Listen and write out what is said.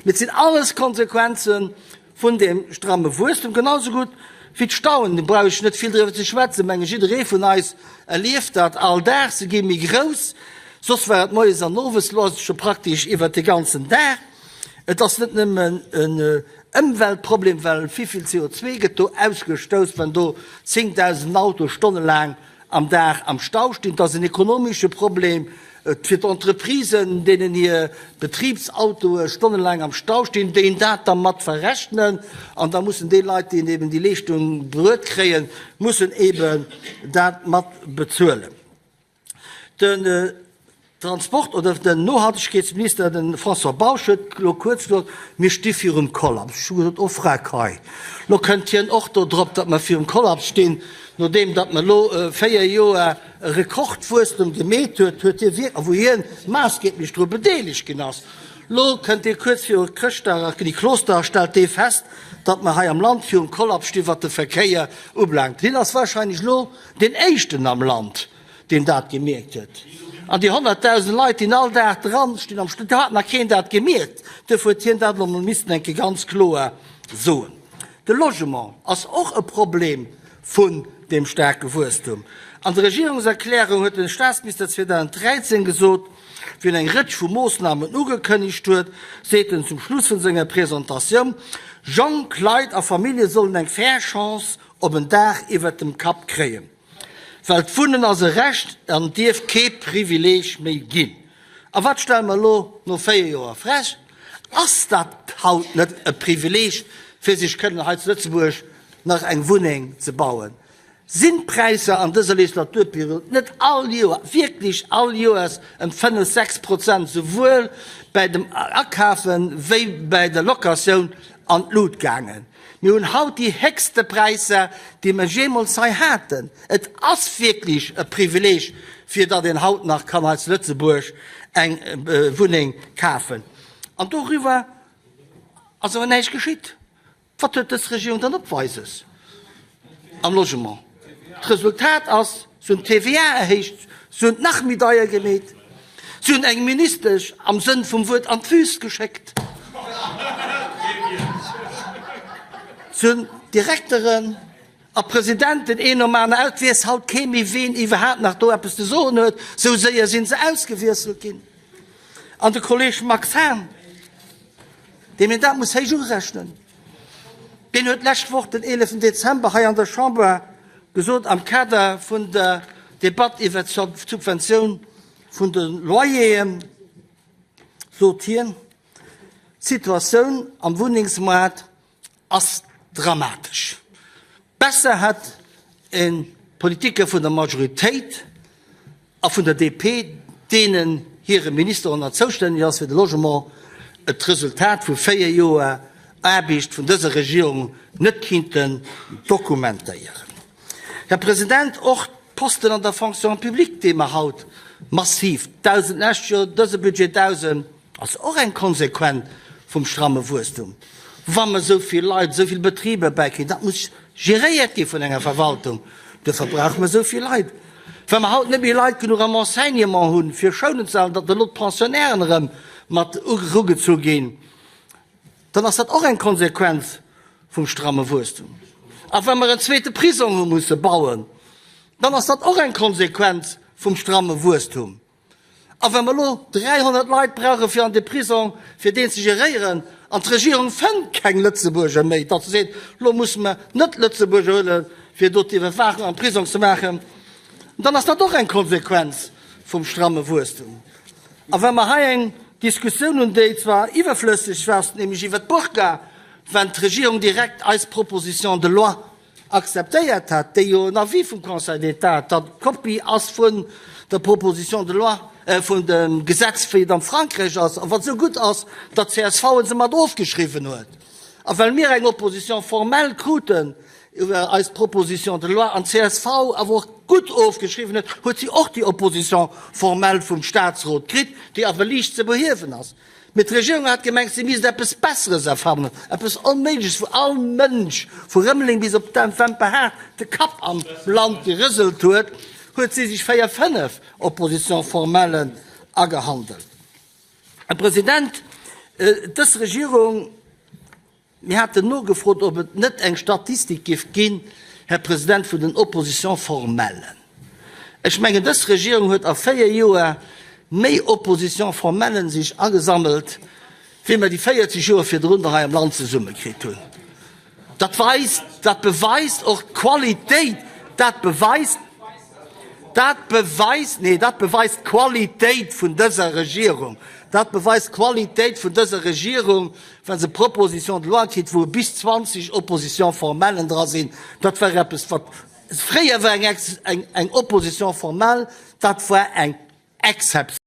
Mee et sinn alles Konsequenze vun deem stramme Wuesstum, genau esou gutt wéi d'Stauen. Do brauch ech net vill driwwer ze schwätzen, menge jidderee vun eis erlieft dat all Dag. Se gi méi grouss, soss war et moies an owes, elo ass et scho praktesch iwwert de ganzen Dag. Et ass net nëmmen en Ëmweltproblem, well vill CO2 gëtt do ausgestouss, wann do 10.000 Autoe stonnelaang am Dag am Stau stinn. Et ass en ekonomesche Problem fir d'Entreprisen, deenen hir Betribsautoe stonnelaang am Stau stinn, déi dat da mat verrechnen. An da mussen déi Leit, déi eben déi Leeschtung bruet kréien, mussen eben dat mat bezuelen. Den Transport oder den Nohaltegkeetsminister, de François Bausch, huet elo kuerz gesot, mir sti virum Kollaps. Ech hu gesot, oh freck hei, elo kënnt hien och do drop, datt mer virum Kollaps stinn, nodeem datt mer elo 4 Joer e Rekordwuesstem gemeet huet, huet hie wierk, a wou hien maassgeeblech dru bedeelegt ginn ass. Elo kënnt hie kuerz viru Chrëschtdag a Niklosdag a stellt dee fest, datt mer hei am Land virum Kollaps sti wat de Verkéier ubelaangt. Hien ass wahrscheinlech elo deen éischten am Land, deen dat gemierkt huet. An déi 100.000 Leit, déi all Dag dran stinn am Stau, do hat nach keen dat gemierkt. Duerfir huet hien dat elo emol missen eng Kéier ganz kloer soen. De Logement ass och e Problem vun deem staarke Wuesstum. An der Regierungserklärung huet de Staatsminister 2013 gesot, wéi en eng Rëtsch vu Moossnamen ugekënnegt huet, seet en zum Schluss vun senger Presentatioun, Jonk Leit a Famillje sollen eng fair Chance op en Daach iwwert dem Kapp kréien. Well d'Wunnen ass e Recht an dierf kee Privileeg méi ginn. A wat stelle mer elo no 4 Joer frest? Ass dat haut net e Privileeg, fir sech kënnen hei zu Lëtzebuerg nach eng Wunneng ze bauen? Sinn d'Präisser an dëser Legislaturperiod net all Joer, wierklech all Joers ëm 5, 6 Prozent souwuel bäi dem Akafe wéi bäi der Locatioun an d'Lut gaangen? Mir hunn haut déi héchste Präisser, déi mer jeemools hei haten. Et ass wierklech e Privileeg, fir datt een haut nach kann hei zu Lëtzebuerg eng Wunneng kafen. An doriwwer ass awer näischt geschitt. Wat huet dës Regierung dann opweises am Logement? D'Resultat ass, se hunn d'TVA erhéicht, se hunn et nach méi deier gemeet, se hunn eng Ministesch am Sënn vum Wuert an d'Wüst geschéckt, se hunn Direkteren a Presidenten een nom aner aus, et weess haut kee méi ween iwwerhaapt nach do eppes ze soen huet, esou séier si se ausgewiesselt ginn. An de Kolleg Max Hahn, deem een dat muss héich urechnen, Deen huet d'lescht Woch, den 11 Dezember, hei an der Chamber gesot, am Kader vun der Debatt iwwert d'Subventioun vun de Loyeren, sot hien, D'Situatioun am Wunnengsmaart ass dramatesch. Besser hätt een d'Politike vun der Majoritéit a vun der DP, deenen hire Minister och nach zoustänneg ass fir de Logement, et d'Resultat vu 4 Joer Aarbecht vun dëser Regierung net kinnten dokumentéieren. Här President, och d'Posten an der Fonction publique, déi mer haut massiv, 1.000 d'lescht Joer, dëse Budget 1.000, Ass och eng Konsequenz vum stramme Wuesstum. Wa mer esou vill Leit, esou vill Betriber bäikriegen, dat muss geréiert gi vun enger Verwaltung, duerfir brauche mer esou vill Leit. Wa mer haut net méi Leit genuch am Enseignement hunn, fir Schoulen ze halen, datt elo d'Pensionnairen erëm mat erugezu ginn, dann ass dat och eng Konsequenz vum stramme Wuesstum. A wa mer en zweete Prisong hu musse bauen, dann ass dat och eng Konsequenz vum stramme Wuesstum. A wa mer elo 300 Leit brauche fir an de Prisong, fir deen ze geréieren, an d'Regierung fënnt keng Lëtzebuerger méi, datt se seet, elo musse mer Net-Lëtzebuerger huelen, fir do d'Iwwerwaachung am Prisong ze maachen, dann ass dat och eng Konsequenz vum stramme Wuesstum. A wa mer hei eng Diskussioun hunn, déi zwar iwwerflësseg war, nämlech iwwert d'Burka, wenn d'Regierung direkt eis Proposition de loi akzeptéiert hat, déi jo en Avis vum Conseil d'État hat, dat d'Kopie ass vun der Proposition de loi, vun dem Gesetz, wéi et am Frankräich ass, a wat esou gutt ass, datt d'CSV se mat ofgeschriwwen huet. A well mir eng Opposition formelle kruten iwwer eis Proposition de loi an d'CSV awer och gutt ofgeschriwwen huet, huet si och déi Opposition formelle vum Statsrot kritt, déi awer liicht ze behiewen ass. Mee d'Regierung hat gemengt, si misst eppes Besseres erfannen, eppes Onméigleches, wou all Mënsch vu Rëmeleng bis op d'Wemperhaart de Kapp am Land gerëselt huet, huet si sech véier, fënnef Opposition-formellen agehandelt. Här President, Dës Regierung, mir haten nogefrot, ob et net eng Statistik géif ginn, Här President, vun den Oppositions formellen. Ech mengen, dës Regierung huet a 4 Joer méi Oppositions formellen sech agesammelt, wéi mer déi 40 Joer virdrun der hei am Land zesummekritt hunn. Dat weist, dat beweist och d'Qualitéit, dat beweist, dat beweist, nee, dat beweist d'Qualitéit vun dëser Regierung, dat beweist d'Qualitéit vun dëser Regierung, wa se Propositions de loi kritt, wou bis 20 Oppositions formellen dra sinn. Dat war eppes, wat fréier war eng, eng Opposition formelle, dat war eng Exceptioun.